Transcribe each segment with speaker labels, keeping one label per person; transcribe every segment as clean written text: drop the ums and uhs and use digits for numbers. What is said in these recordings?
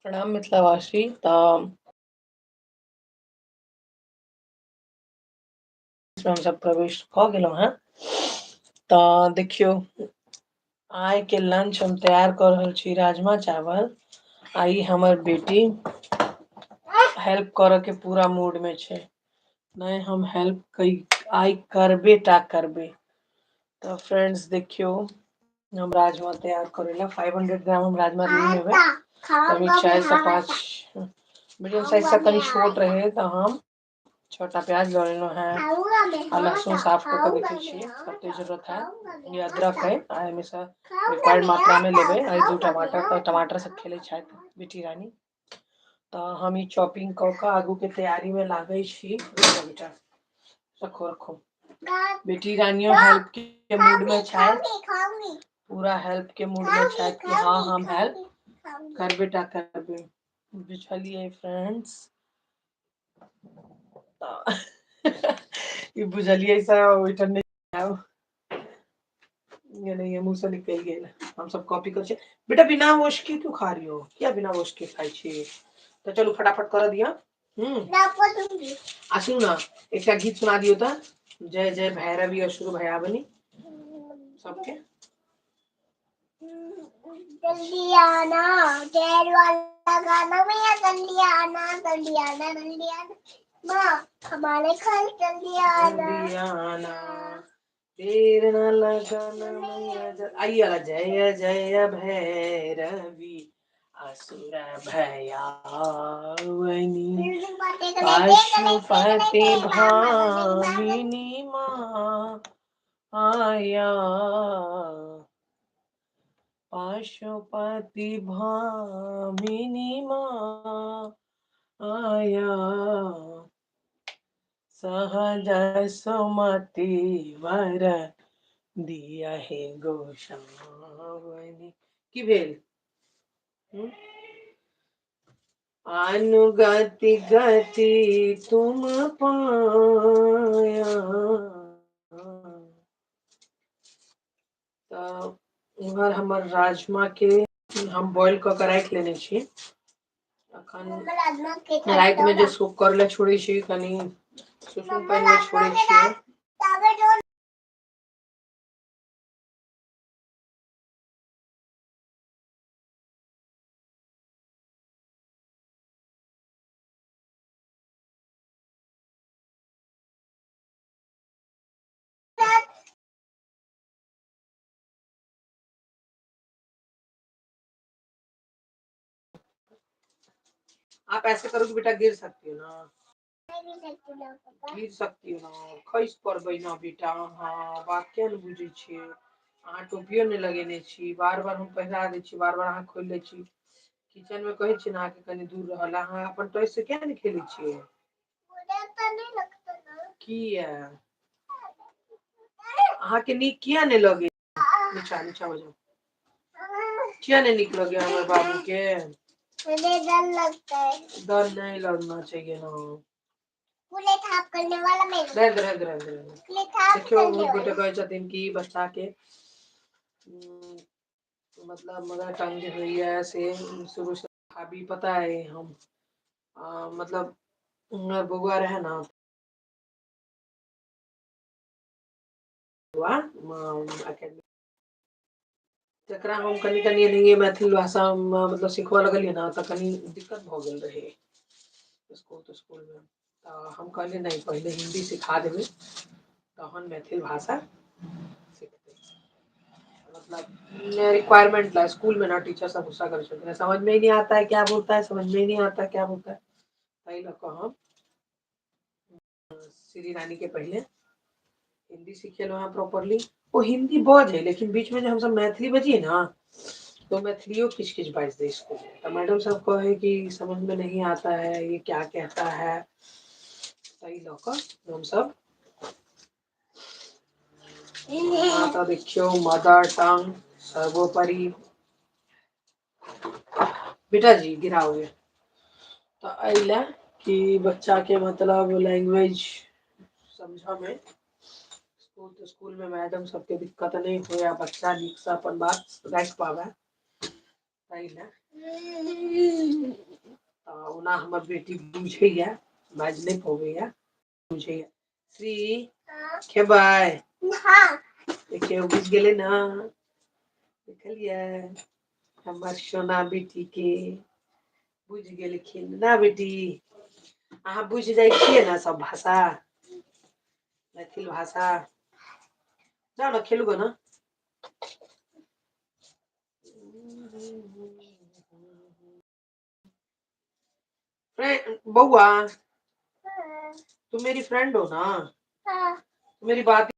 Speaker 1: प्रणाम मिथिलावासी। तऽ हमसब प्रवेश कऽ गेलहुँ हेँ। तऽ देखियौ, आइके लंच हम तैयार कऽ रहल छी राजमा चावल। आ ई हमर बेटी हेल्प करऽ के पूरा मूड में छै। नहि, हम हेल्प आइ करबे टा करबे। तऽ फ्रेंड्स देखियौ, हम राजमा तैयार करै लए 500 ग्राम हम राजमा लेने हेबै। ओहिमे 4 से 5 मीडियम साइज से कनि छोट रहे, तऽ हम छोटा प्याज लऽ लेलहुँ हेँ आ लहसुन साफ कऽ कऽ देखै छियै कते जरूरत है। ई अदरक है, आ एहिमे सँ रिक्वायर्ड मात्रामे लेबै। आ दू टमाटर, तऽ टमाटर सब खेलै छथि बेटी रानी। तऽ हम ई चॉपिंग कऽ कऽ आगूके तैयारीमे लागै छी। बेटा, रखो रखो। बेटी रानियो हेल्प के मूड में छथि, पूरा हेल्प के मूड में छथि कि हँ, हम हेल्प करबे टा करबे। बुझलियै फ्रेंड्स? ई बुझलियै से ओहिठाम नहि आयब, ये नहीं, मुँह से निकलि गेल। हम सब कॉपी करै छियै। बेटा, बिना वॉश के क्यों खा रही हो? किया बिना वॉश के खाइ छी? तऽ चलू, फटाफट करऽ दिअ। आ सुनू ने, एकटा गीत सुना दियौ तऽ, जय जय भैरवी असुर भयावनी, सबके।
Speaker 2: जल्दी आना, जय वाला गाना भैया। जल्दी आना, जल्दी आना, जल्दी आना माँ, हमारे घर जल्दी आना।
Speaker 1: जल्दी आना, देर न लगाना मैया। आइए वाला, जय जय भैरवी असुर भयावनी, पशुपति भामिनी माँ आया, पशुपति भामिनी माँ आया, सहज सुमति वर दिया हे गोसावनी। की भेल? अनुगति गति तुम पाया। तऽ इम्हर हमर राजमा के हम बॉईल कऽ के राखि लेने छी। अखन रातिमे जे सोक करै लए छोड़ै छी, कनि सुसुम पानिमे छोड़ै छियै। आप ऐसे करोगे बेटा, गिर सकती हो ना। गिर सकती हो ना, खसि पड़बै ना बेटा। अहाँ बात किया नहि बुझै छियै? अहाँ टोपियो नहि लगेने छी। बार बार हम पहिरा दै छी, बार बार अहाँ खोलि लै छी। किचन मे कहै छी ने अहाँके कनि दूर रहल। अहाँ अपन टॉय से किया नहि खेलै छियै? किया अहाँके नीक किया नहि लगै? नीचा नीचा हो जाओ। किया नहि नीक लगै हमर बाबू के?
Speaker 2: मुझे डर लगता है।
Speaker 1: डर नहीं लगना चाहिए ना।
Speaker 2: प्लेट साफ करने वाला मेरे।
Speaker 1: रहने दो, रहने दो, रहने दो, रहने दो।
Speaker 2: प्लेट साफ
Speaker 1: देखियौ,
Speaker 2: करने
Speaker 1: बहुत गोटे
Speaker 2: वाला।
Speaker 1: कहै छथिन कि बच्चा के मतलब मदर टंग जे होइए से शुरू से अभी पता है। हम मतलब हमर बौआ रहै ने, बौआ अकेडमी, तकरा हम कनि कनि एनाहिए मैथिल भाषामे मतलब सिखबऽ लगलियै ने, तऽ कनि दिक्कत भऽ गेल रहै स्कूल तिस्कुलमे। तऽ हम कहलियै, नहि, पहिले हिन्दी सिखा देबै, तहन मैथिल भाषा सिखतै। मतलब रिक्वायरमेंट ला स्कूल में ना टीचर सब गुस्सा करै छलखिन, समझ में ही नहीं आता है क्या बोलता है, समझ में ही नहीं आता क्या बोलता है। ताहि लऽ कऽ हम श्री रानी के पहिले हिन्दी सिखेलहुँ हेँ प्रॉपरली। ओ हिन्दी बजै, लेकिन बीचमे जे हमसब मैथिली बजियै ने, तो मैथिलियो किछु किछु बाजि दै स्कूलमे। तऽ मैडम सब कहै कि समझ में नहीं आता है, ये क्या कहता है। ताहि लऽ कऽ हमसब तऽ देखियौ, मदर टंग सर्वोपरि। बेटा जी, गिराओगे। तऽ एहि लए कि बच्चाके मतलब लैंग्वेज समझऽमे स्कूल तिस्कुलमे मैडम सबके दिक्कत नहि होय आ बच्चा नीकसँ अपन बात राखि पाबै, ताहि लए। ओना हमर बेटी बुझैया, बाजि नहि पबैया, बुझैया। श्री खेबै?
Speaker 2: हाँ।
Speaker 1: देखियौ, बुझि गेलै ने? देखलियै हमर सोना बेटी के बुझि गेलखिन ना? बेटी, अहाँ बुझि जाइ छियै ने सब भाषा, मैथिल भाषा? जाउ ने, खेलू ने। फ्रेंड बउआ, तुम मेरी फ्रेंड हो ना?
Speaker 2: हाँ।
Speaker 1: तुम मेरी बात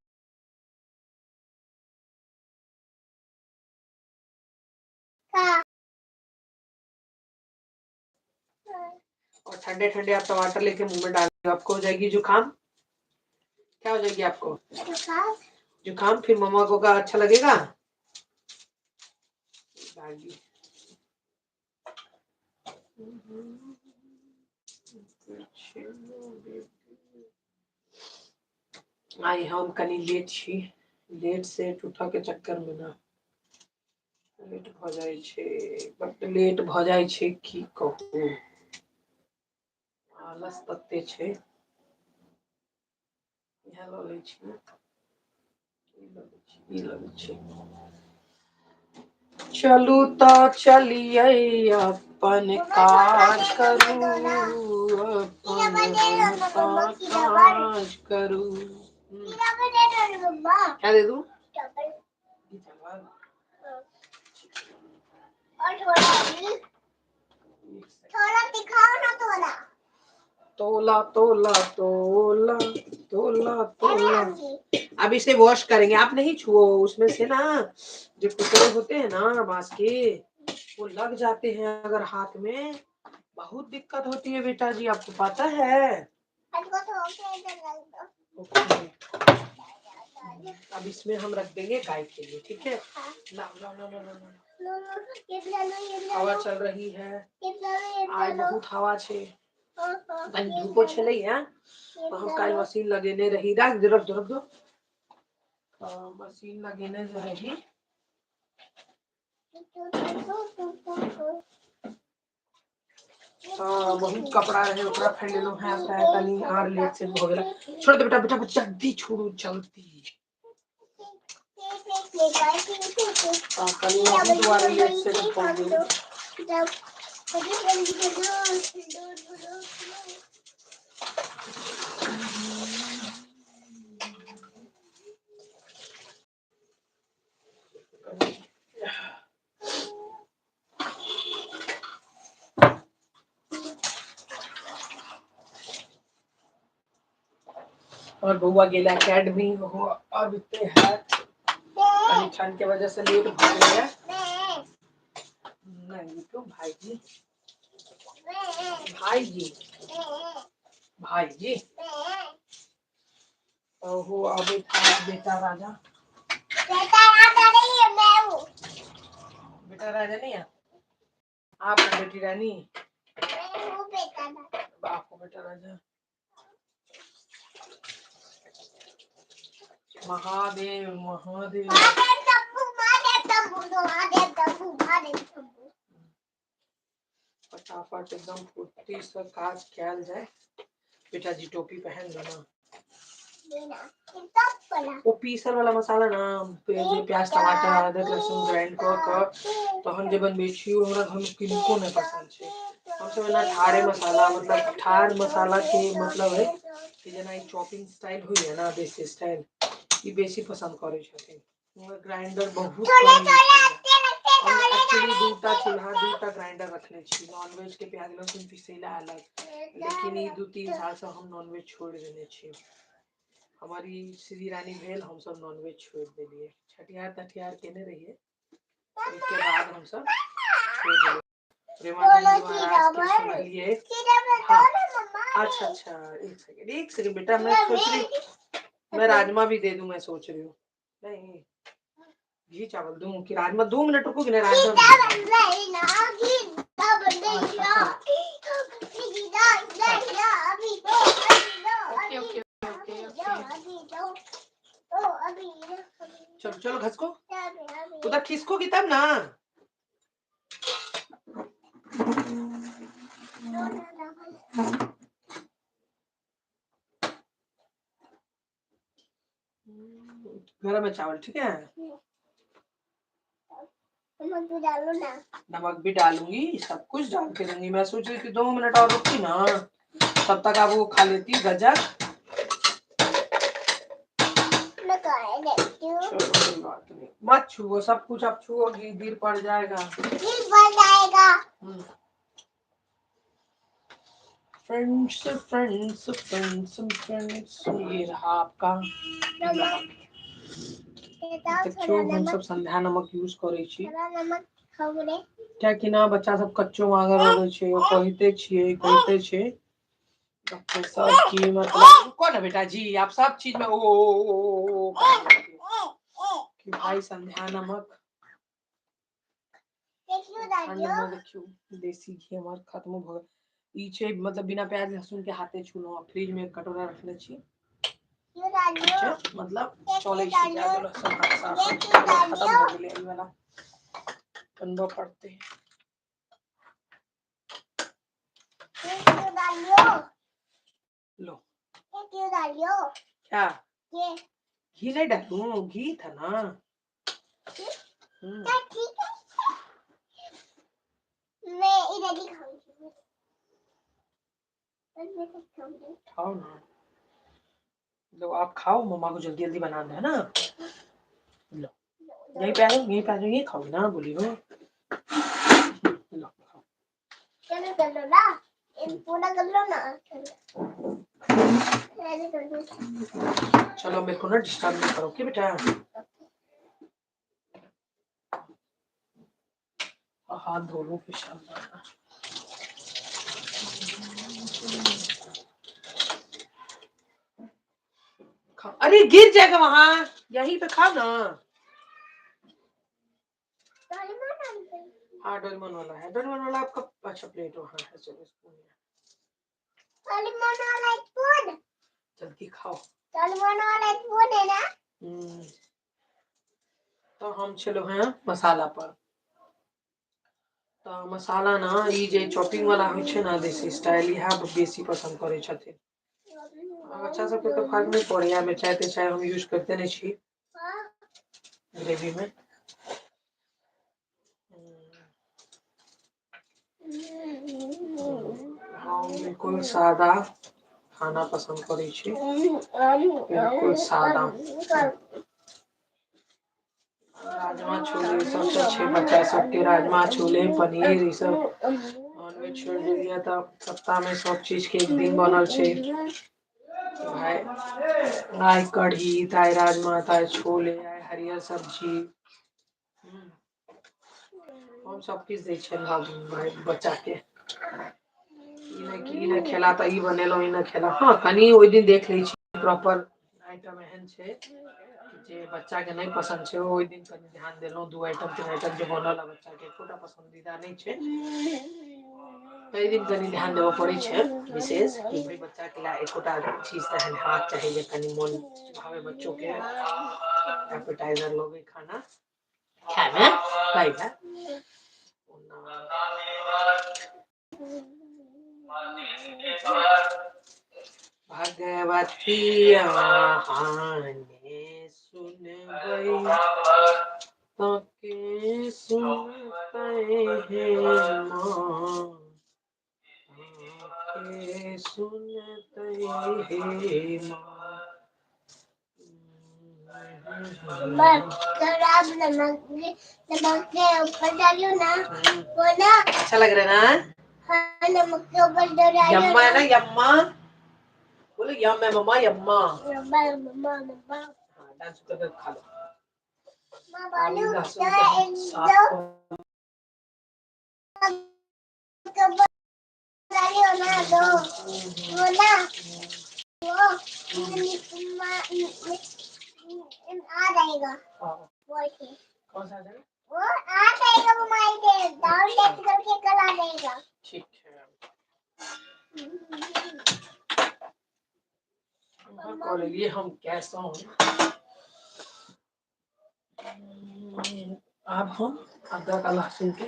Speaker 2: हाँ।
Speaker 1: और ठंडे ठंडे आप टमाटर लेके मुंह में डाल, आपको हो जाएगी जुकाम। क्या हो जाएगी आपको?
Speaker 2: जुकाम।
Speaker 1: जुकाम। फिर मम्मा को का अच्छा लगेगा? भागी। आइ हम कनि लेट छी। लेट सेट उठऽ के चक्कर में ना लेट भऽ जाइ छै, बड लेट भऽ जाइ छै, की कहू, आलस तते छै। इएह लऽ लै छी, ई लऽ लै छी, ई लऽ लै छी। चलू तऽ चलियै, अपन काज करू, अपन हम काज करू। क्या दे दूं? चावल।
Speaker 2: और थोड़ा भी, थोड़ा दिखाओ ना, थोड़ा।
Speaker 1: तोला तोला तोला तोला तोला। अब इसे वॉश करेंगे। आप नहीं छुओ। उसमें से ना जो टुकड़े होते हैं ना बांस के, वो लग जाते हैं अगर हाथ में, बहुत दिक्कत होती है बेटा जी, आपको पता है।
Speaker 2: हमको थोड़ा इधर रख दो।
Speaker 1: ओके, अब इसमें हम रख देंगे गाय के लिए, ठीक है?
Speaker 2: हाँ।
Speaker 1: लाओ लाओ लाओ लाओ लाओ।
Speaker 2: लो लो, ये लो, ये लो।
Speaker 1: हवा चल रही है।
Speaker 2: ये लो, ये
Speaker 1: आइ
Speaker 2: लो।
Speaker 1: बहुत हवा छै।
Speaker 2: हाँ, हाँ,
Speaker 1: कनि
Speaker 2: ये
Speaker 1: धूपो
Speaker 2: लो,
Speaker 1: छलैया।
Speaker 2: ये
Speaker 1: हम
Speaker 2: लो।
Speaker 1: काल्हि मशीन लगेने रही। राख दो, रख दो, रख दो। मशीन लगेने जे रही। हाँ, बहुत कपड़ा रहे, ओकरा फैलेलहुँ हैं तैं कनि आर लेट से भऽ गेल। छोड़ दे बेटा, बेटा, जल्दी छोड़ू, जल्दी। हाँ, कनि ओहि दुआरे लेट से भऽ गेल। और बौआ गेल एकेडमी, ओहो अबिते हैत। कनि ठंड के वजह से लेट भऽ गेलैया। नहीं तो भाईजी, भाईजी, भाईजी, ओहो अबैत हैत। बेटा राजा।
Speaker 2: नहीं है, मैं हूँ।
Speaker 1: बेटा राजा नहीं है आप, हो बेटी रानी।
Speaker 2: मैं हूँ बेटा राजा।
Speaker 1: आपको बेटा राजा। महादेव महादेव।
Speaker 2: महादेव तब्बू, महादेव तब्बू, महादेव तब्बू, महादेव तब्बू।
Speaker 1: फटाफट एकदम फुर्ती से काज कयल जाय। बेटा जी, टोपी पहन लो ना।
Speaker 2: देना एकदम बड़ा।
Speaker 1: ओ पीसल वाला मसाला ना, जे प्याज, टमाटर, अदरक, लहसुन ग्राइंड कऽ कऽ तहन जे बनबै छी, ओ हमरा घरमे किनको नहि पसन्द छै। हमसब एना ठाढ़े मसाला, मतलब ठाढ़ मसाला के मतलब है कि जेना ई चॉपिंग स्टाइल होइया ना, देसी स्टाइल, ई बेसी पसन्द करै छथिन। ग्राइंडर बहुत
Speaker 2: थोड़े
Speaker 1: कम यूज
Speaker 2: थोड़े
Speaker 1: केलहुँ।
Speaker 2: अच्छे लगते।
Speaker 1: हम
Speaker 2: थोड़े।
Speaker 1: एक्चुअली दूटा चूल्हा, दूटा ग्राइंडर रखने छी, नॉनवेज के प्याज लहसुन पीसै ला अलग। लेकिन ई 2-3 साल से हम नॉनवेज छोड़ि देने छी। हमर ई श्री रानी भेल, हमसब नॉनवेज छोड़ि देलियै। छठिहार तठिहार केने रहियै, ओहिके बाद हमसब छोड़ि देलियै। प्रेमानंद जी महाराज के सुनलियै। हाँ, अच्छा अच्छा, एक सेकंड, एक सेकंड बेटा, मैं सोच रही, मैं राजमा भी दे दूं, मैं सोच रही हूँ। नहीं, घी चावल दूं कि राजमा? 2 मिनट रुकोगी ना? राजमा भी दे दूं। अच्छा, ओके ओके ओके ओके। चलो चलो, घसको उधर, खिसकोगी तब ना। गरम है चावल, ठीक है।
Speaker 2: नमक भी डालो ना।
Speaker 1: नमक भी डालूंगी, सब कुछ डाल के दूंगी। मैं सोच रही थी 2 मिनट और रुकती ना, तब तक आप वो खा लेती गजक।
Speaker 2: मैं खाए लेती हूँ।
Speaker 1: चलो कोई बात नहीं, मत छुओ सब कुछ, आप छुओगी गिर पड़ जाएगा।
Speaker 2: गिर पड़ जाएगा।
Speaker 1: फ्रेंड्स फ्रेंड्स फ्रेंड्स फ्रेंड्स, ये रहा आपका
Speaker 2: नमक।
Speaker 1: देखियो, हम सब संध्या नमक यूज करै छी।
Speaker 2: नमक खाऊ रे।
Speaker 1: कियाकि ना बच्चा सब कच्चो मांगे रहै छै, कहिते छियै, कहिते छै। डॉक्टर सब की मतलब, रुको ना बेटा जी, आप सब चीज में ओ, ओ, ओ, ओ, ओ, कि भाई संध्या नमक।
Speaker 2: देखियो
Speaker 1: ठंड
Speaker 2: दादियो।
Speaker 1: में देखियो, देसी घी हमार खत्म भ गेल। ई छै मतलब बिना प्याज लहसुन के हाथे छुलहुँ, फ्रिज में एक कटोरा रखने छी।
Speaker 2: देखियो दादियो।
Speaker 1: छै, मतलब
Speaker 2: देखियो
Speaker 1: चलै छै,
Speaker 2: दादियो।
Speaker 1: प्याज लहसुन हाथ साफ
Speaker 2: देखियो
Speaker 1: खत्म
Speaker 2: दादियो।
Speaker 1: भ गेलै ई वाला। बनबऽ पड़तै।
Speaker 2: देखियो दादियो।
Speaker 1: लो।
Speaker 2: देखियो दादियो।
Speaker 1: क्या?
Speaker 2: ये।
Speaker 1: घी नहीं डालूं, घी था ना।
Speaker 2: क्या ठीक है? मैं इधर ही खाऊंगी। बस मैं सब खाऊंगी।
Speaker 1: खाओ ना। लो आप खाओ, मम्मा को जल्दी जल्दी बनाना है ना। लो। यहीं पे आ जाओ, यहीं पे आ जाओ, यहीं खाओगी ना, बोली हो। लो खाओ।
Speaker 2: चलो कर लो ना, इन पूरा कर लो ना। चलो। मैंने कर दिया।
Speaker 1: चलो मेरे को ना डिस्टर्ब नहीं करो, ओके बेटा? हाथ धो लूं फिर शाम में। खा। अरे गिर जाएगा वहां, यहीं पे खा ना। हाँ डोरेमोन वाला है, डोरेमोन वाला आपका अच्छा प्लेट वहाँ है। चलो स्पून है।
Speaker 2: डोरेमोन वाला स्पून।
Speaker 1: जल्दी खाओ।
Speaker 2: डोरेमोन वाला स्पून है ना?
Speaker 1: तो हम चलो हैं मसाला पर। तो मसाला ना ई जे चॉपिंग वाला होइ छै ना, देसी स्टाइल, इएह बेसी पसंद करै छथिन। बच्चा सबके तो फर्क नहीं पड़ैया, मिरचाई तिरचाई हम यूज करते नहीं छी ग्रेवी में। हम बिल्कुल सादा खाना पसंद करै छी, बिल्कुल सादा। राजमा छोले ई सब तऽ छै बच्चा सबके, राजमा छोले पनीर ई सब। नॉनवेज छोड़ देलियै तऽ सप्ताह में सब चीज के एक दिन बनल छै। भाई आइ कढ़ी, ताइ राजमा, ताइ छोले, आइ हरियर सब्जी। हम सब किछु दै छियनि भाई बच्चा के। ई नहि कि ई नहि खेला तऽ ई बनेलहुँ, ई नहि खेला। हाँ कनि ओहि दिन देख लै छी प्रॉपर आइटम एहन छै जे बच्चा के नहीं पसंद छै, ओहि दिन कनि ध्यान देलहुँ। 2 आइटम 3 आइटम जे बनल आ बच्चा के एकोटा पसंदीदा नहीं छै, ताहि दिन कनि ध्यान देबऽ पड़ै छै विशेष कि भाई बच्चा के लिए एकोटा चीज तऽ एहन हेबाक चाही जे कनि मोन भावे बच्चो के, एपेटाइजर लगे खाना खाय में, खाय में। भगवती आहाने सुनबै तो के सुनते हैं माँ, के सुनते हैं माँ।
Speaker 2: बस, तो आप नमक के ऊपर डालो ना, वो ना।
Speaker 1: अच्छा लग रहा है ना?
Speaker 2: हाँ, नमक के ऊपर डालो।
Speaker 1: यम्मा है ना, यम्मा बोलो, यम है मम्मा, यम्मा।
Speaker 2: यम्मा, यम्मा, यम्मा।
Speaker 1: हाँ, डांस करके खा लो।
Speaker 2: माँ, बोलो,
Speaker 1: लहसुन
Speaker 2: तो
Speaker 1: के हम
Speaker 2: इन
Speaker 1: साफ
Speaker 2: दो
Speaker 1: कर-
Speaker 2: के ऊपर डालो ना, दो। वो ना, वो आ जाएगा।
Speaker 1: हाँ।
Speaker 2: वो ऐसे।
Speaker 1: कौन सा आ जाएगा?
Speaker 2: वो आ जाएगा, वो मार दे, डाउनलोड करके कल आ जाएगा।
Speaker 1: ठीक है। हाँ, कॉल ये हम कैसा हूँ। अब हम अदरक और लहसुन के।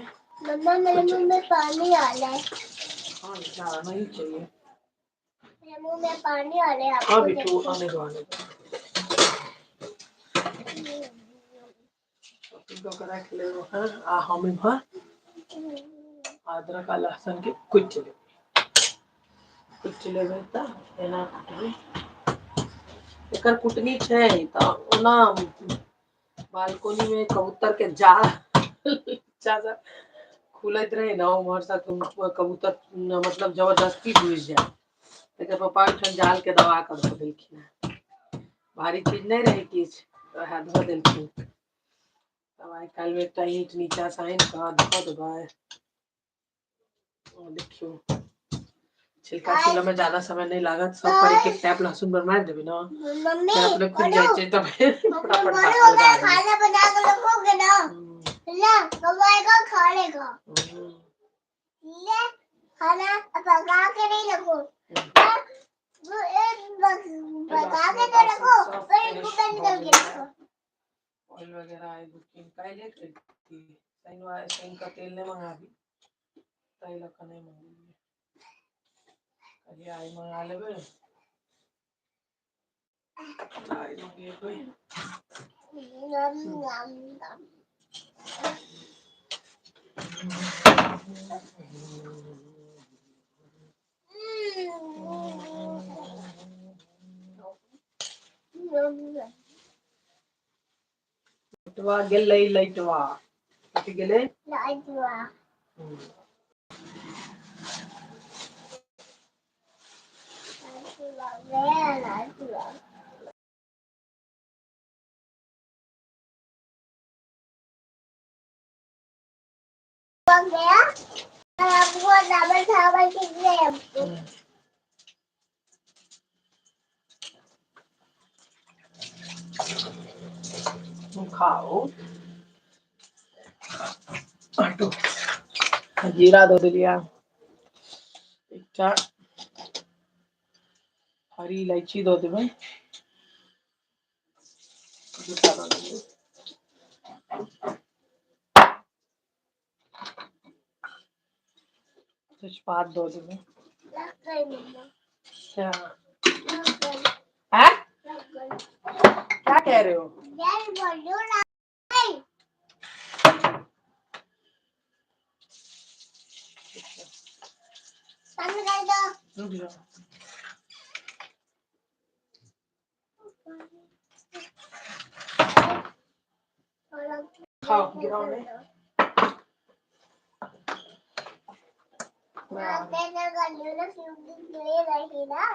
Speaker 2: मम्मा, मेरे मुंह में पानी आ रहा है।
Speaker 1: हाँ, बेटा, आना ही चाहिए।
Speaker 2: मेरे मुंह में पानी आ रहा है।
Speaker 1: हाँ,
Speaker 2: आपको
Speaker 1: बिट्टू,
Speaker 2: देखो।
Speaker 1: आने दो, आने दो। चॉपिंग कऽ के राखि लेलहुँ हँ। आ हम इम्हर अदरक आ लहसुन के कुटि लेबै। कुटि लेबै तऽ एना कुटबै, एकर कुटनी छै तऽ ओना बालकोनी में कबूतर के जाल खुलैत रहे ने, उम्हर से कबूतर मतलब जबरदस्ती घुसि जाय। एकर पप्पा ओहिठाम जाल के दबा कऽ धऽ देलखिन। भारी चीज नहि रहै किछु, वएह धऽ देलखिन। तब आइ काल्हिमे एकटा ईंट नीचा से आनि कऽ धऽ देबै। देखियौ, छिलका छिलऽ में ज्यादा समय नहि लागत। सब पर एक एक टैप लहसुन पर मारि देबै ने,
Speaker 2: मम्मी
Speaker 1: फेर अपने खुलि जाइ छै। तब
Speaker 2: मम्मी
Speaker 1: फटाफट
Speaker 2: बोलो,
Speaker 1: अलगा
Speaker 2: अगर
Speaker 1: देबै।
Speaker 2: खाना बना के रखोगे ना, ले कब खा लेगा। ले खाना पका के नहीं रखो, वो एक पका के तो
Speaker 1: बासन
Speaker 2: रखो,
Speaker 1: सब
Speaker 2: पर इनको
Speaker 1: फिनिश
Speaker 2: बंद
Speaker 1: भऽ
Speaker 2: करके
Speaker 1: गेलै।
Speaker 2: रखो।
Speaker 1: ऑयल वगैरह आइ बुकिंग काल्हि करितियै। शनिवार, शनिकऽ तेल नहि मंगाबी, ताहि लऽ कऽ नहि मंगेलियै। कहलियै आइ मंगा लेबै, आइ मंगेबै।
Speaker 2: नम नम नम।
Speaker 1: लाइटवा गेलै, लाइटवा कथी गेलै?
Speaker 2: लाजवा। लाजवा गया, लाजवा गया। आपको चावल चावल दिख गए आपको।
Speaker 1: खाओ। हटो। जीरा दऽ देलियै, एकटा हरी इलायची दऽ देबै, दूटा दऽ देबै। तेजपात दऽ देबै।
Speaker 2: लग गई मम्मा।
Speaker 1: क्या?
Speaker 2: लग गई।
Speaker 1: हैं?
Speaker 2: लग गई।
Speaker 1: क्या कह रहे हो?
Speaker 2: यार बोलो ना। बंद कर दो।
Speaker 1: रुक जाओ। खाओ, गिराओ नहीं। मैं आ गई।
Speaker 2: रही ना।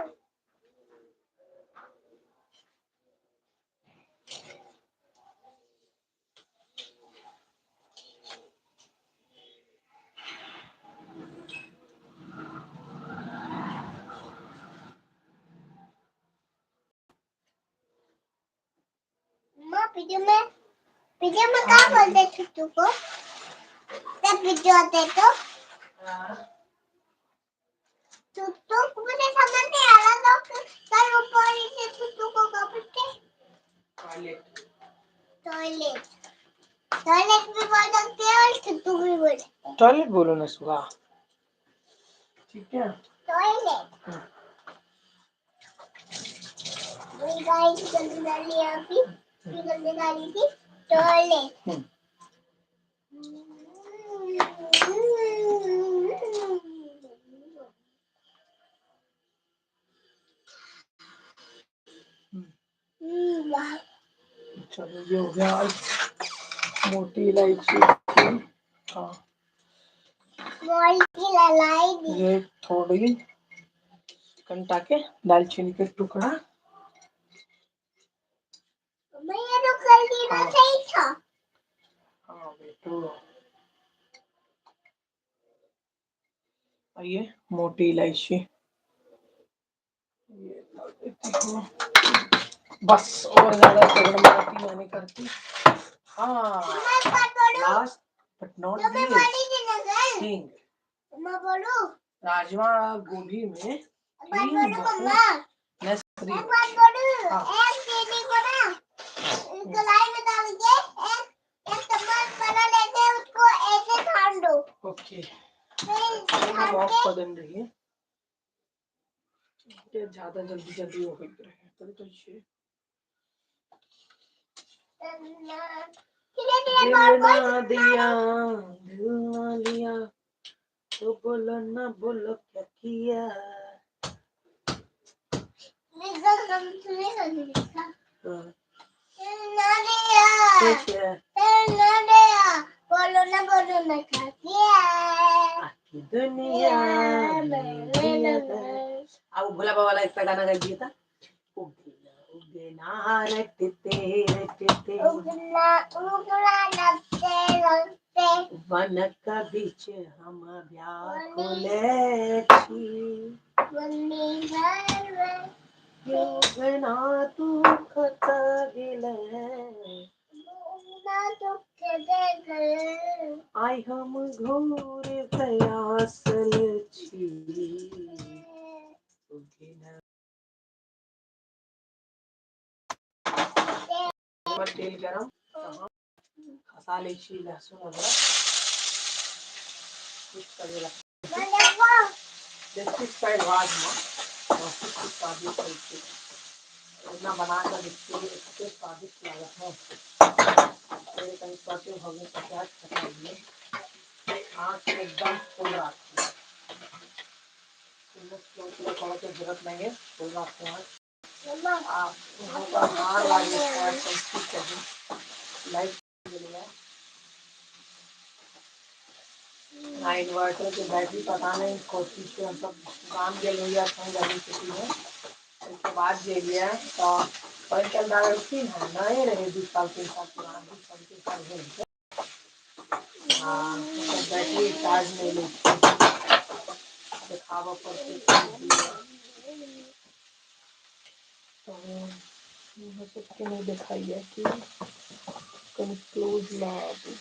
Speaker 2: माँ, पीछे में क्या बोलते छुट्टू को जब पीछे आते तो?
Speaker 1: हाँ।
Speaker 2: छुट्टू मुझे समझ नहीं आ रहा, तो कल ऊपर से छुट्टू को क्या बोलते?
Speaker 1: टॉयलेट।
Speaker 2: टॉयलेट, टॉयलेट भी बोल सकते हैं और छुट्टू भी बोल सकते हैं।
Speaker 1: टॉयलेट बोलो ना सुबह, ठीक है?
Speaker 2: टॉयलेट। वही गाय की गंदी नाली है, अभी भी गंदी नाली थी, टॉयलेट। वाह।
Speaker 1: चलो, ये हो गया। आज मोटी इलायची की, हाँ।
Speaker 2: मोटी ललाई दी।
Speaker 1: ये थोड़ी कंटा के दालचीनी के टुकड़ा।
Speaker 2: मैं ये तो कर देना सही था।
Speaker 1: हाँ बेटू, और ये मोटी इलायची ये डाल देती हूँ बस, और ज्यादा गड़बड़ाती मैं नहीं करती। हाँ।
Speaker 2: मैं एक बात बोलूं?
Speaker 1: लास्ट बट not
Speaker 2: तो मैं
Speaker 1: लीस्ट
Speaker 2: बोली थी ना कल।
Speaker 1: हींग।
Speaker 2: मैं बोलूं?
Speaker 1: राजमा गोभी में
Speaker 2: एक बात
Speaker 1: हींग
Speaker 2: बोलूं
Speaker 1: बहुत
Speaker 2: मम्मा?
Speaker 1: नेसेसरी
Speaker 2: एक
Speaker 1: है।
Speaker 2: बात बोलूं?
Speaker 1: हाँ।
Speaker 2: एक चीनी को ना कढ़ाई में डाल के एक एक चम्मच बना लेके उसको ऐसे छान दो।
Speaker 1: ओके।
Speaker 2: फिर छान
Speaker 1: ऑफ
Speaker 2: के
Speaker 1: कऽ देने रहियै, ज्यादा जल्दी जल्दी हो होइत रहै, कभी तो छियै। दिल ना दिया, दिल ना लिया, तो बोलो ना बोलो क्या किया। हाँ, ठीक है।
Speaker 2: बोलो ना बोलो ना क्या किया।
Speaker 1: आखी दुनिया में दिया था। अब भोला बाबा वाला एक गाना गा दिया था। उगना उगना रटते रटते,
Speaker 2: उगना उगना लगते लगते,
Speaker 1: वन का बीच हम व्याकुल छी। उगना तू खत गेलै, आइ हम घोर प्रयासल छी। उगना। तेल गरम तऽ हम खसा लै छी लहसुन अदरक। देसी स्टाइल राजमा बहुत ही स्वादिष्ट होइ छै। एना बना कऽ देखियौ, एते स्वादिष्ट लागत ने। कनि सौते भऽ गेल तऽ प्याज खसा दियौ। आँच एकदम फुल राखिए, स्लो स्लो के जरूरत नहीं है, फुल राखू आँच। आ अन्हार लागै छै, की कहू, लाइट गेलैए आ इन्वर्टर के बैटरी पता नहीं कथी छै। हमसब गाम गेल रहियै अखन गर्मी छुट्टीमे, ओहिके बाद जे एलियै तऽ पानि तानि डाललखिन हँ, नये रहै, 2 साल 3 साल पुरान, 2 साल 3 साल भेल छै। आ ओकर बैटरी चार्ज नहि लै छै, देखाबऽ पड़तै की भेलैए। तऽ अहाँ सबके नहि देखाइए कि कनि क्लोज लाबू।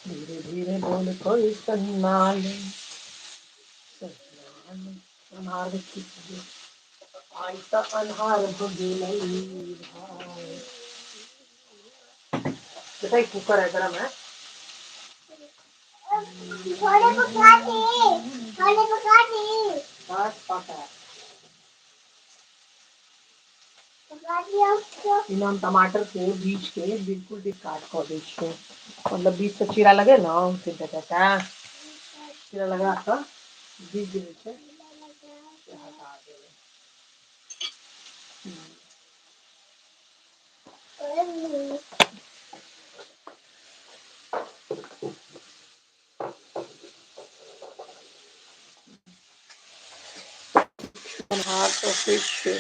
Speaker 1: धीरे धीरे बोल कोई सन्नाले सन्नाले। अन्हार देखी, आइ तऽ अन्हार भऽ गेलै भाय। बेटा, ई कुकर है, गरम है।
Speaker 2: थोड़े पका दी, थोड़े पका दी।
Speaker 1: बस पका है।
Speaker 2: पका दिया उसको।
Speaker 1: एहिमे हम टमाटर के बीज के बिल्कुल डिस्कार्ड कऽ दै छियै, मतलब बीज से चीरा लगे ने, तीन टा चीरा लगा कऽ बीज जे होइ छै से हटा देबै। अन्हार तऽ होइ छै,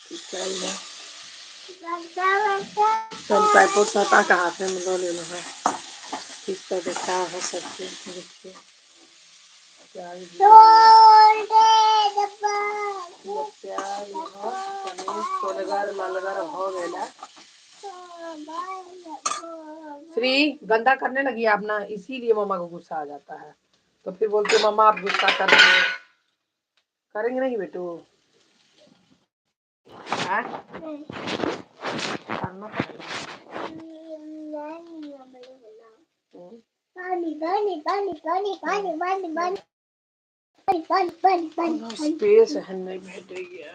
Speaker 1: की कयल जाय। सब ट्राइपॉड से हटा कऽ हाथे में लऽ लेलहुँ हेँ। ठीक तऽ देखा अहाँ सबके। देखियौ, प्याज भुजैया। प्याज इमहर कनि सोनगर ललगर भऽ गेल है। श्री गंदा करने लगी आप ना, इसीलिए मम्मा को गुस्सा आ जाता है, तो फिर बोलते मम्मा आप गुस्सा कर रही हो। करेंगे नहीं बेटू? हाँ, करना पड़ेगा।
Speaker 2: पानी पानी पानी पानी पानी पानी पानी पानी पानी पानी।
Speaker 1: स्पेस एहन नहि भेटैया।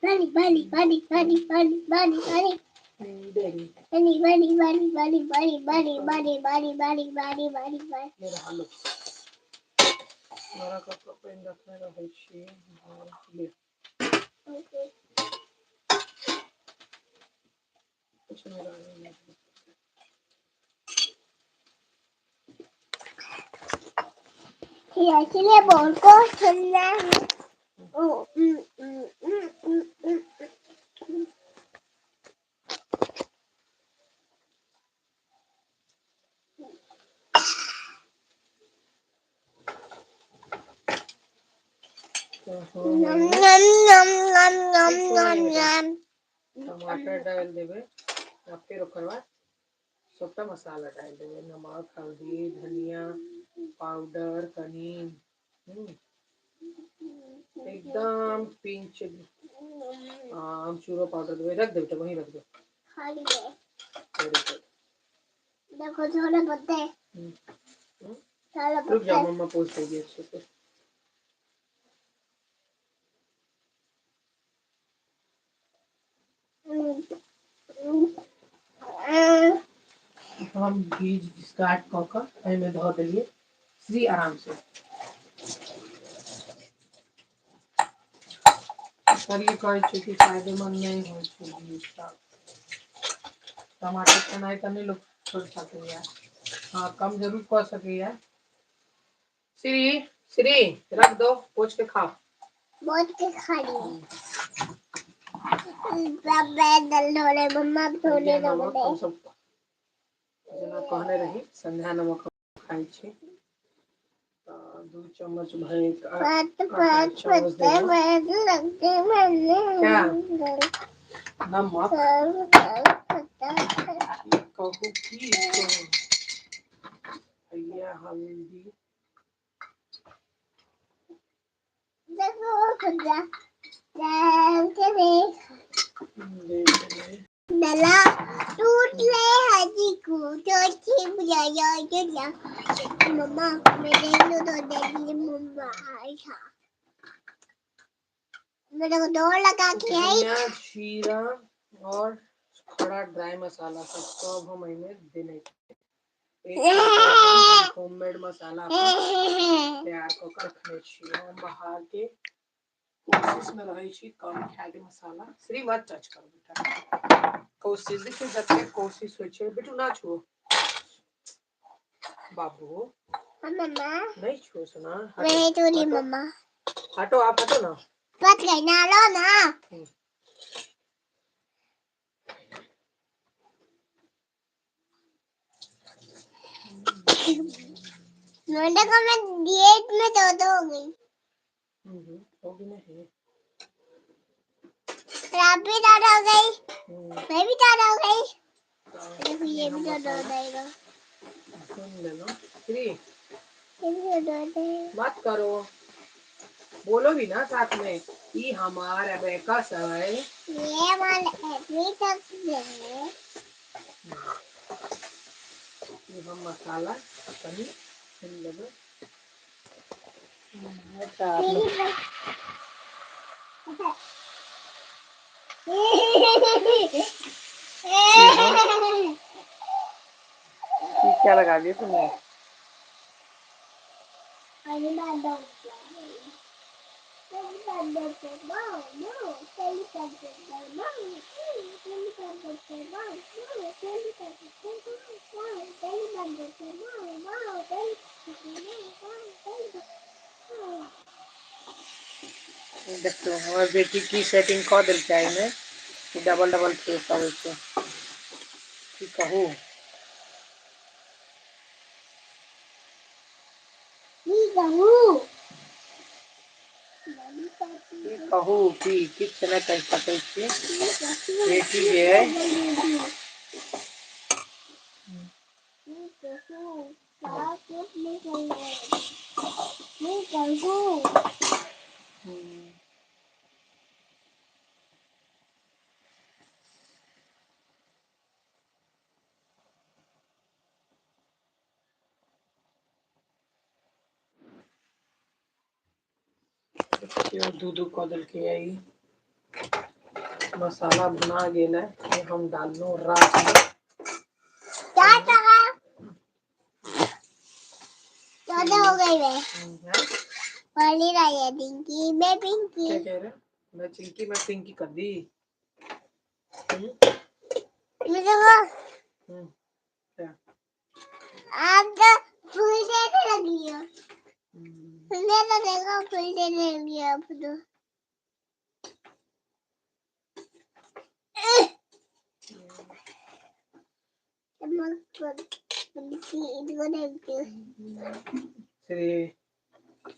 Speaker 2: पानी पानी पानी पानी पानी पानी पानी।
Speaker 1: देरी।
Speaker 2: पानी पानी पानी पानी पानी पानी पानी पानी पानी पानी पानी पानी।
Speaker 1: मेरा हालो बड़ा कप पानि रखने रहै छी। ले। कुछ नहि रहै।
Speaker 2: इसलिए बोल को सुनना है। नम नम नम नम नम नम नम।
Speaker 1: टमाटर डालि देबै आ फेर ओकर बाद सबटा मसाला डालि देबै, नमक, हल्दी, धनिया पाउडर कनि, एकदम पिंच आमचूरो पाउडर देबै। रख देबै तऽ वहीं रख दो।
Speaker 2: खा लिए।
Speaker 1: Very good.
Speaker 2: देखो थोड़े पत्ते।
Speaker 1: रुक जाओ मम्मा पूछ देगी अच्छे से। हम बीज डिस्कार्ड कऽ कऽ एहिमे धऽ देलियै। श्री आराम से शरीर कहै छै कि फायदेमंद नहि होइ छै बीज। टमाटर खेनाइ तऽ नहि लोक छोड़ि सकैया, हँ कम जरूर कऽ सकैया। श्री श्री रख दो, पोछ के खाओ।
Speaker 2: बहुत के खा लिए मम्मा थोड़े।
Speaker 1: नमक हमसब जेना कहने रही संध्या नमक खाइ छी, तऽ 2 चम्मच भरि चम्मच क्या नमक। कहू की भैया हल्दी
Speaker 2: मम्मा मेरे तो दे मम्मा आया मेरे को दो लगा के आई।
Speaker 1: जीरा और खड़ा ड्राई मसाला सब सब हम एहिमे देने एक होममेड मसाला तैयार कऽ के रखने छी। हम बाहर के कोशिश में रहै छी कम खायके मसाला। श्री मत टच करू बेटा, कोशिश देखियौ जते कोशिश होइ छै। बेटू ना छुओ बाबू।
Speaker 2: मम्मा
Speaker 1: नहीं छुओ सुना।
Speaker 2: मैं तो नहीं मम्मा।
Speaker 1: हटो आप, हटो ना।
Speaker 2: मत गई ना लो ना। मैंने कहा मैं डिएट में तो हो गई।
Speaker 1: होगी नहीं।
Speaker 2: आप भी दादा हो गई, मैं भी दादा हो गई। देखो ये भी दादा हो जाएगा।
Speaker 1: सुन लेना श्री, मत करो, बोलो भी ना साथ में। ये हमार अबेकस है,
Speaker 2: ये हमारा अबेकस है।
Speaker 1: ये हम मसाला कनी सुन लेबै। अच्छा क्या लगा दिया तुमने? देखियौ हमर बेटी की सेटिंग कऽ देलकै एहिमे कि डबल डबल फेस अबै छै। की कहू की कहू की किछु नहि कहि सकै छी। बेटी जे अइ दू दू कऽ देलकै ई। मसाला भुना गेल है, हम डाललहुँ राजमा।
Speaker 2: हो गई मैं पढ़ी रही है पिंकी मैं पिंकी।
Speaker 1: क्या कह रहे? मैं चिंकी मैं पिंकी कर दी।
Speaker 2: मुझे वो
Speaker 1: क्या
Speaker 2: आप तो फूल देने लगी हो। मैं तो देखो फूल देने लगी हो आप तो।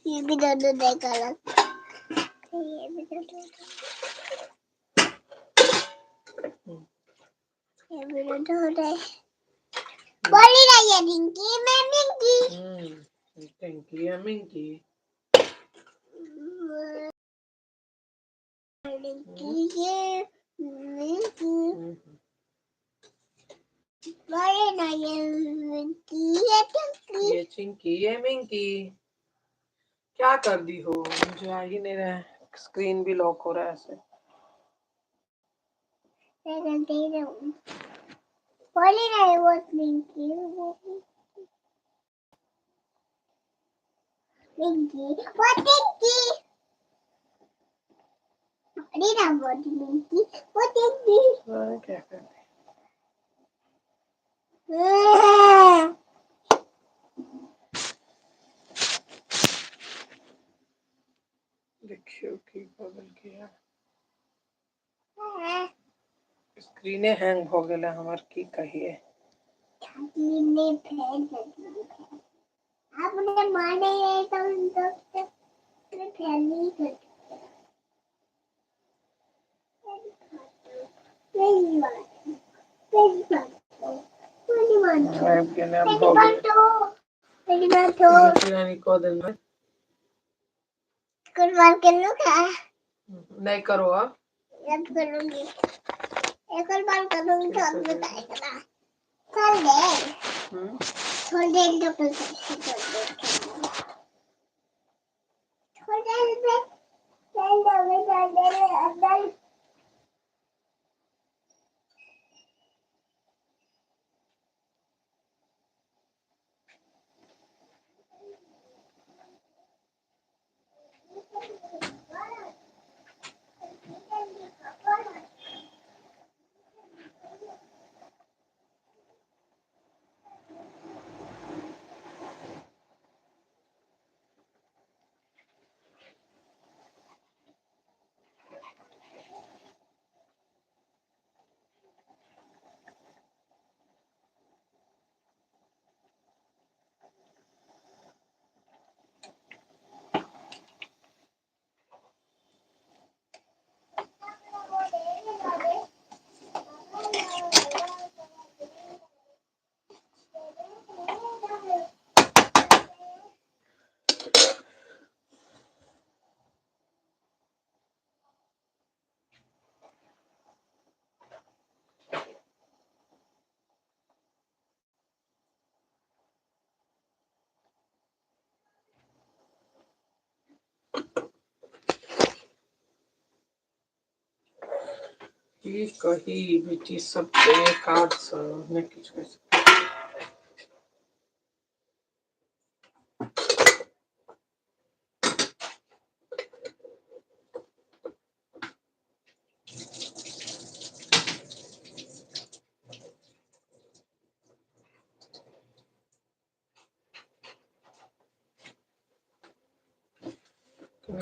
Speaker 2: ये भी दोनों देखा लग, ये भी दोनों, ये भी दोनों बोली रही है पिंकी मैं मिंकी।
Speaker 1: पिंकी है मिंकी।
Speaker 2: पिंकी ये मिंकी। बोले ना ये मिंकी, ये चिंकी।
Speaker 1: ये चिंकी, ये मिंकी, क्या कर दी हो? मुझे आ ही नहीं रहा है, स्क्रीन भी लॉक हो रहा है ऐसे।
Speaker 2: मैं करते ही रहूँ। बोले ना ये वो मिंकी, वो मिंकी, वो चिंकी। अरे ना वो मिंकी, वो चिंकी।
Speaker 1: अरे क्या कर दी? देखियो की बदल गया, स्क्रीने हैंग भ गेलै हमर, की कहिए।
Speaker 2: आपने माने तो फैली कर
Speaker 1: आबि गेलै, आब भऽ गेलै। रानी कऽ देलकै। नहीं करो अब।
Speaker 2: अब करूंगी, एक और बार करूंगी तो अब बताएगा ना। चल दे। छोड़ दे तो कर सकती, छोड़ दे, छोड़ दे, चल दे, चल दे अंदर।
Speaker 1: की कही बेटी सबके काज सँ नहि किछु कहि सकै।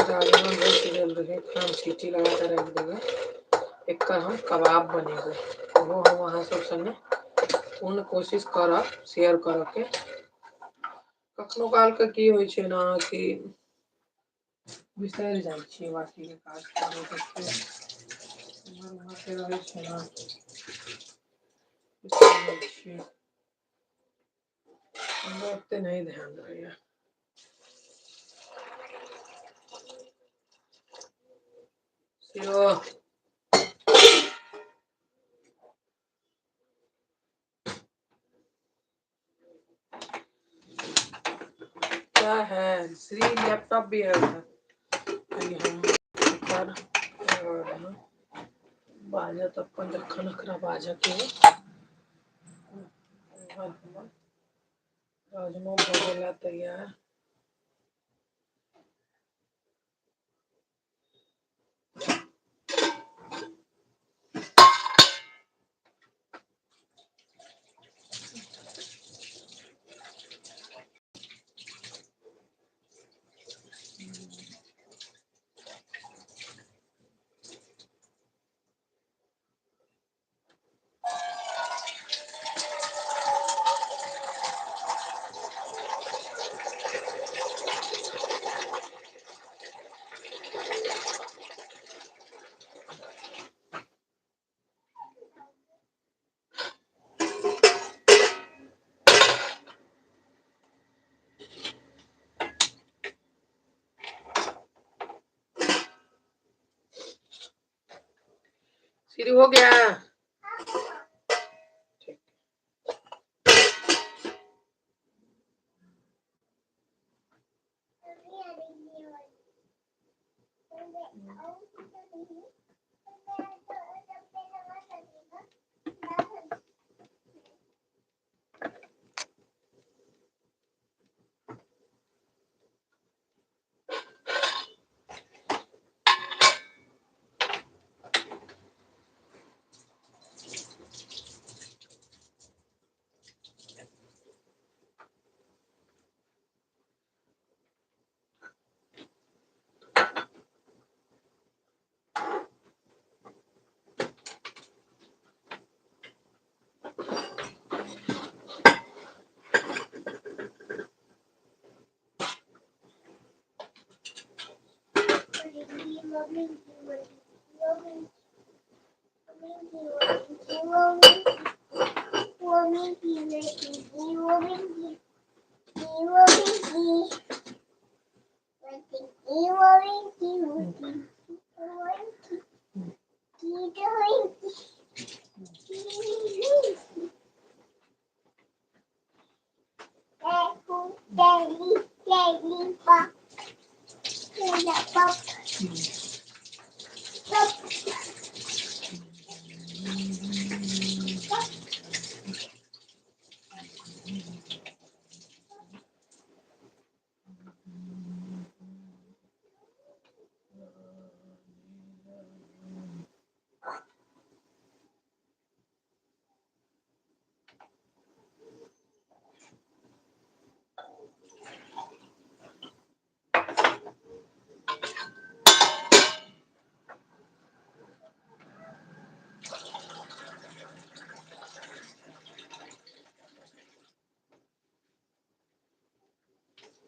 Speaker 1: राजमा बचि गेल रहै, एकरा हम सीटी लगा कऽ राखि देबै। एकर हम कबाब बनेबै, ओहो हम अहाँ सब संगे पूर्ण कोशिश करब शेयर करऽके। कखनो कालके की होइ छै ने कि बिसरि जाइ छियै बाकीके काज करऽ, एम्हर उम्हरके रहै छै ने, बिसरि जाइ छियै, हमरा ओते नहि ध्यान रहैया। शिरो क्या है? श्री लैपटॉप भी है उधर। हम एकर बाजत अपन जखन एकरा बाजके। राजमा भऽ गेला तैयार। शुरू हो गया। ठीक।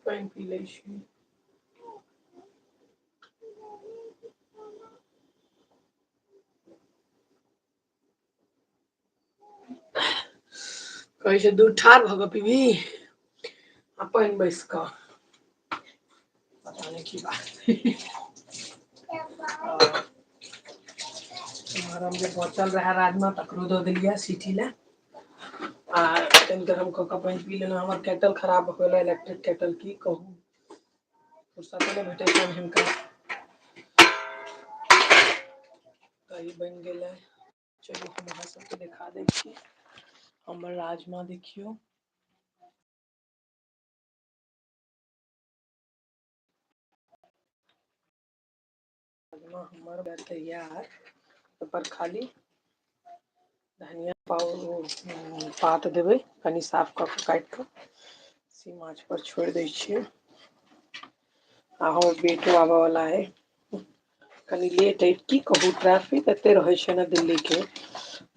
Speaker 1: पानि पी लै छी। कहै छै दूध ठाढ़ भऽ कऽ पीबी आ पानि बैस कऽ, पता नहि की बात। गरम जे बचल रहै राजमा तकरो दऽ देलियै सीटी लए आ कनि गरम कऽ कऽ पानि पी लेलहुँ। हमर केटल खराब भऽ गेलै, इलेक्ट्रिक केटल, की कहू, फुर्सते नहि भेटै छनि हिनका। तऽ ई बनि गेलै। चलू हम अहाँ सबके देखा दै छी हमर राजमा। देखियौ, राजमा हमर तैयार। पर खाली धनिया पात देबै, कनि साफ कऽ कऽ काटि कऽ सिम आँच पर छोड़ि दै छियै। आ हमर बेटो आबऽ वाला है, कनि लेट अइ, की कहू, ट्रैफिक एते रहै छै ने दिल्ली के।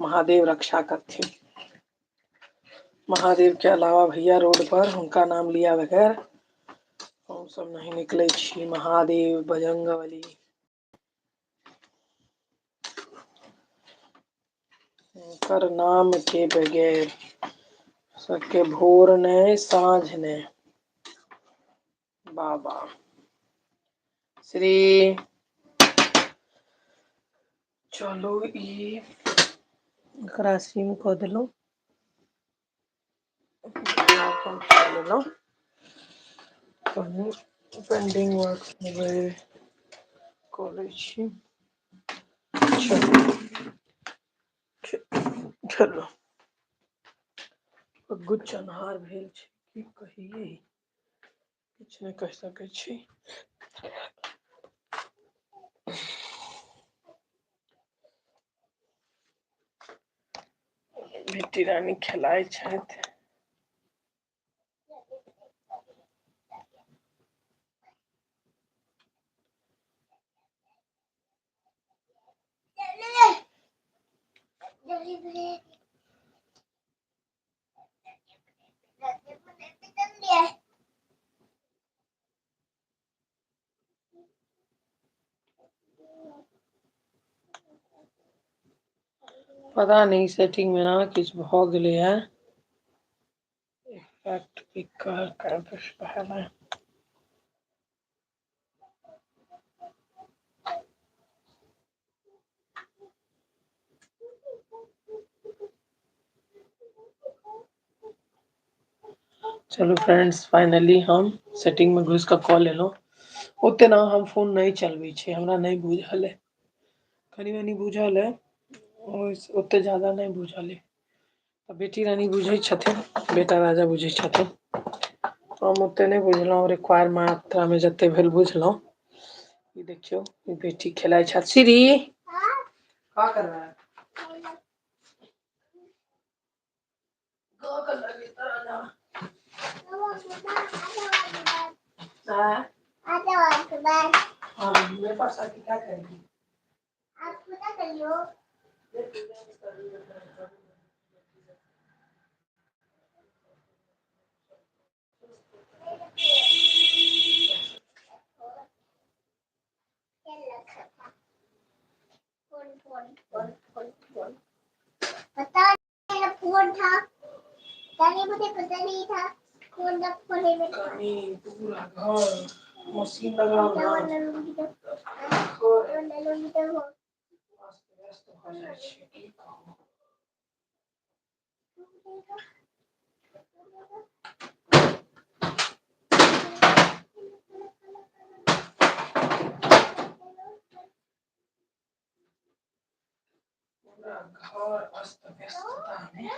Speaker 1: महादेव रक्षा करथिन। महादेव के अलावा भैया रोड पर हुनका नाम लिया बगैर हमसब नहीं निकलै छी। महादेव, बजरंगबली, हुनकर नाम के बगैर सबके भोर नहि साँझ नहि। बाबा श्री। चलू ई एकरा सिम कऽ देलहुँ, लेलहुँ। कनि पेंडिंग वर्क कऽ लै छी। चलू, गुच्छ अन्हार भेल छै, की कही, किछु नहि कहि सकै छी। बेटी रानी खेलाइ छथि। पता नहि सेटिंग मे ना किछु भऽ गेलैए। इफेक्ट पिकर पहले। चलू फ्रेंड्स, फाइनली हम सेटिंग में घुसि कऽ कऽ लेलहुँ। ओते ने हम फोन नहि चलबै छी, हमरा नहि बुझल अइ। कनी मनी बुझल अइ, ओते ज्यादा नहि बुझल अइ। तऽ बेटी रानी बुझै छथिन, बेटा राजा बुझै छथिन। हम ओते नहि बुझलहुँ, रिक्वायर मात्रामे जते भेल बुझलहुँ। ई देखियौ, ई बेटी खेलाइ छथि। श्री का कर रहा है? हाँ, मेरे पास आके क्या करेगी?
Speaker 2: आप पूजा करियो। Phone phone phone phone phone पता नहीं फोन था, पता मुझे पता नहीं था कौन था फोन में था।
Speaker 1: कनी पूरा घर मशीन लगाओ ना, अस्त व्यस्त भऽ जाइ छै, की कहू। पूरा घर अस्त व्यस्ततामे।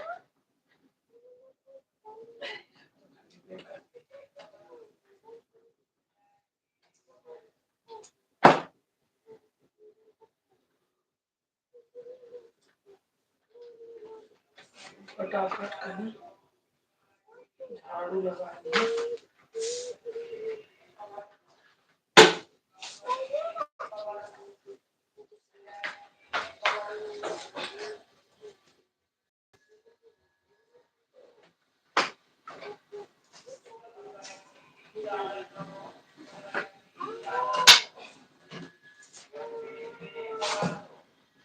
Speaker 1: फटाफट कनी झाड़ू लगा लिअ।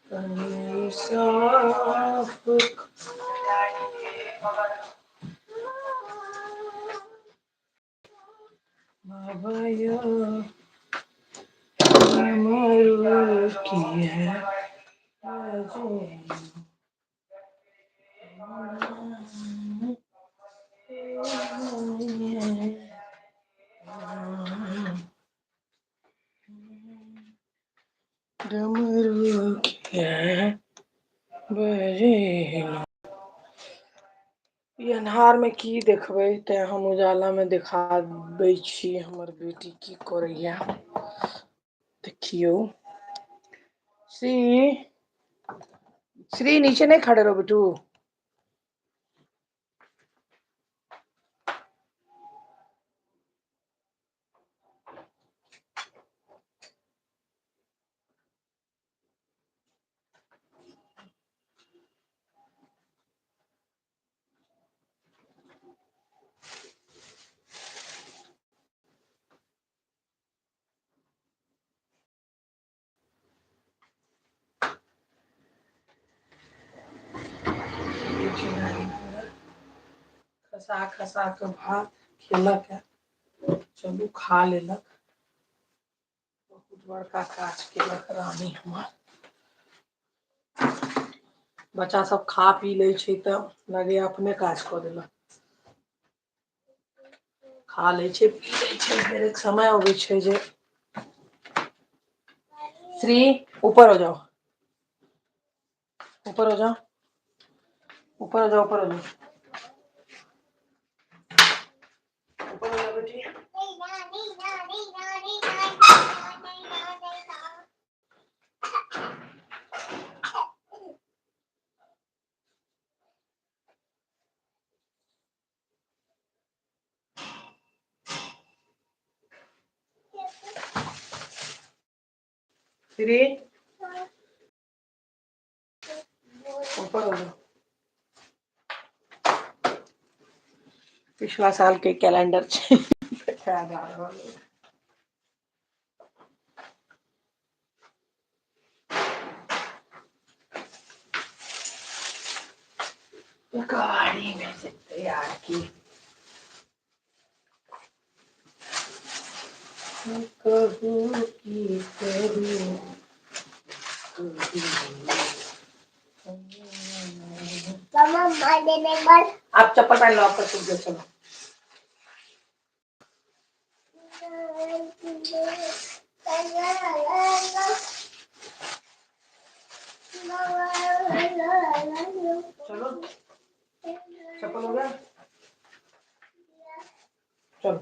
Speaker 1: कनी साफ बाबा यौ डमरू किया डमरू किया बजेलौं। ई अन्हार मे की देखबै, तें हम उजाला मे देखाबै छी हमर बेटी की करैया। देखियौ। श्री श्री नीचे नहीं खड़े रहो बेटू। खसा खसा कऽ भात खेलक है। चलू, खा लेलक, बहुत बड़का काज केलक रानी हमर। बच्चा सब खा पी लै छै तऽ लगैया अपने काज कऽ देलक। खा लै छै, पी लै छै, फेर एक समय अबै छै जे श्री ऊपर हो जाओ, ऊपर हो जाओ, ऊपर हो जाओ, ऊपर हो जाओ, ऊपर हो जाओ बेटी। श्री ऊपर हो जाओ। पिछला साल के कैलेंडर छै, देखा जा रहल अइ। गाड़ी में से तैयार की कहू की करू। आप चप्पल पहन लो, आपका सूख गया। चलो। चलो चप्पल हो गया, चलो।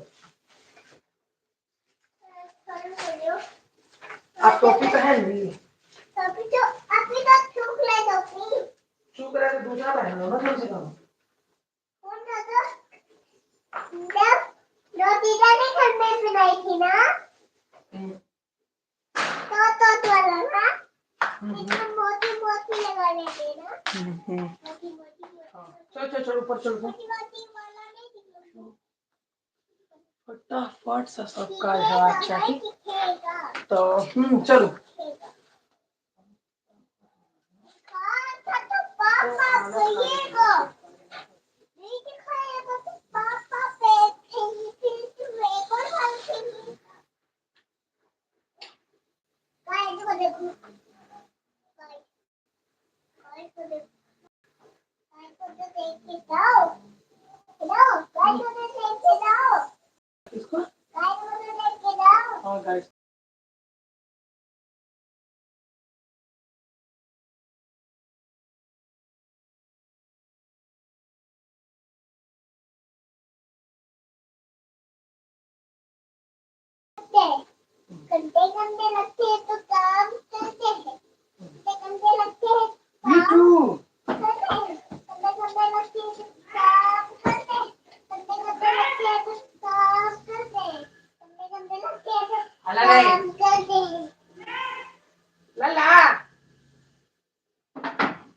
Speaker 1: आप टोपी पहन ली?
Speaker 2: टोपी तो अभी तो सूख रहा है। टोपी
Speaker 1: सूख रहा है तो दूसरा पहन लो ना कम से कम।
Speaker 2: कौन सा? तो जब रोटी ने घर में बनाई थी ना, तो वाला ना, इसमें मोती मोती लगा लेते ना, मोती मोती।
Speaker 1: चलो चलो चलो, ऊपर चलो।
Speaker 2: मोती मोती वाला नहीं।
Speaker 1: फटाफट से सब काज हेबाक चाही। तो चलू।
Speaker 2: तो पापा कहिएगा नहीं दिखाएगा तो पापा बैठेंगे, फिर तुम एक और खाएंगे। गाइस को देखो, गाइस गाइस को देखो, गाइस को तो देख के जाओ। हेलो, गाइस को तो देख के जाओ।
Speaker 1: किसको?
Speaker 2: गाइस को तो देख के जाओ।
Speaker 1: हाँ गाइस।
Speaker 2: गंदे गंदे लगते हैं तो काम करते हैं, गंदे गंदे लगते हैं
Speaker 1: मी
Speaker 2: काम
Speaker 1: टू।
Speaker 2: करते हैं, गंदे गंदे लगते हैं तो काम करते हैं, गंदे गंदे लगते हैं तो काम करते हैं, गंदे गंदे लगते हैं तो
Speaker 1: हला नहीं।
Speaker 2: काम करते हैं।
Speaker 1: लल्ला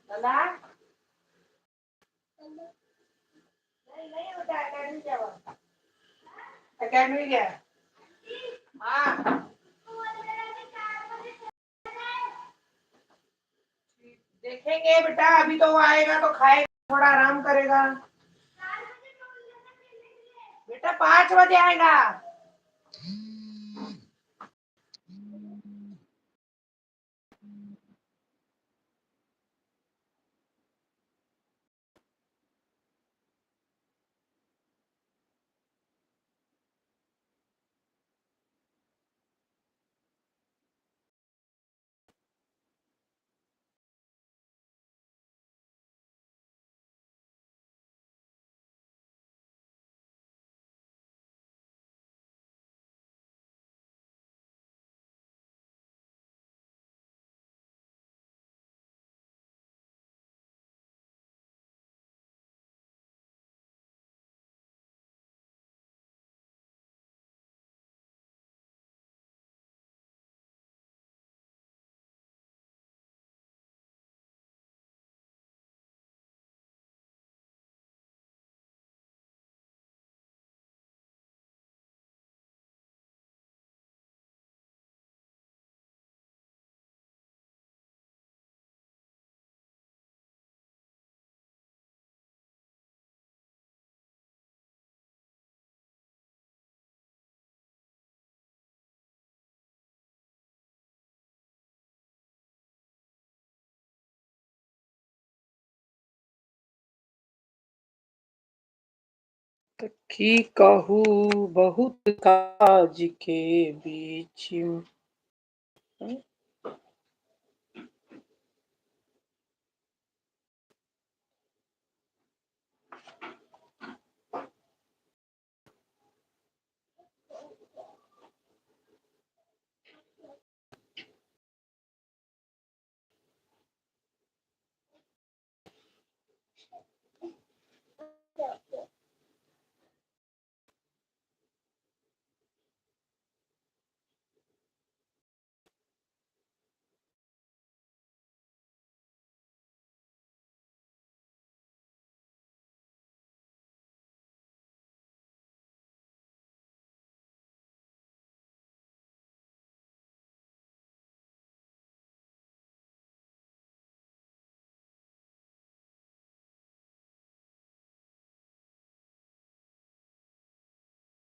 Speaker 1: लल्ला, नहीं नहीं बेटा, अकेडमी गया वो, अकेडमी गया। हाँ देखेंगे बेटा, अभी तो वो आएगा तो खाएगा, थोड़ा आराम करेगा। बेटा 5 बजे आएगा। तऽ की कहू, बहुत काज के बीच।